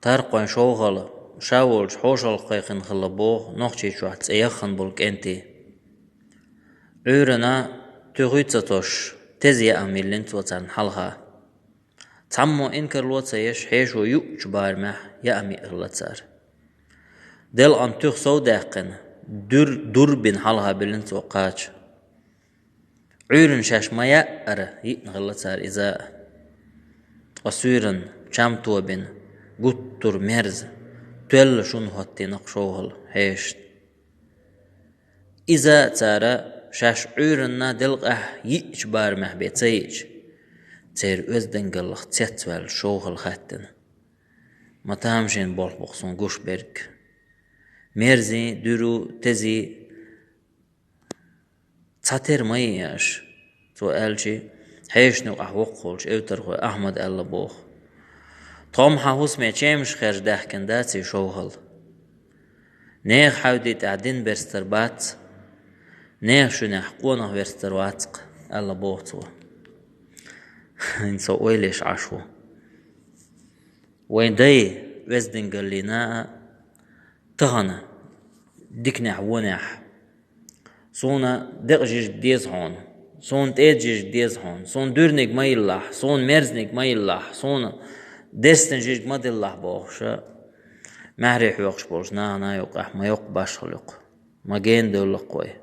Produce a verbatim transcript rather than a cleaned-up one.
Таркхойн шовхал ша волчу хьошалгӀа кхайкхина хилла боху Нохчийчохь цӀе яххана болу кӀентий. Ӏуьйранна туьха ца тосуш, теза яа миллина цо царна хьалха. Цхьаммо инкарло ца еш, хьешо юучу барамехь яа миъ хилла цара. Делкъан туьха сов даьккхина, дур, дур бина хьалха биллина цо кхача. Ӏуьйранна шаьш ма яъара, йиъна хилла цара иза а. Ткъа суьйранна чам тобина, гуттар мерза, тоьлла шуна хӀоттийна кху шовхал хьешашна. Иза а цара шаьш Ӏуьйранна делкъехь йиъчу барамехь бен ца йиъча, церан оьздангаллах цецваьлла шовхал хаьттина. Ма тамашийна болх бу-кх суна гуш берг. Мерзий, дуьру, тезий, цхьатера ма йиъ аша, цо аьлчи, хьешан юкъахь воккхаволчу эвтархой Ахьмада аьлла боху. Тхо-м хьан хӀусаме чемаш хержа даьхкина дац и шовхал. Нехан хьаьвди тӀехь дин берстар бац, нехан шуьнехь къонах верстар вац-кх, аьлла боху цо. ХӀинца со ойла еш Ӏаш ву. Вайн дай, оьздангаллина а, тахана диканехь, вонехь. Суна декъа жижиг деза хьуна, суна тӀеда жижиг деза хьуна, суна дуьрниг ма йиллахь, суна мерзаниг ма йиллахь, суна дестина жижиг ма диллахь бохуша, маьхьарий хьоькхуш болчу нахана юкъахь ма йоккху башхалла юкъа, ма гена девлла-кх вай.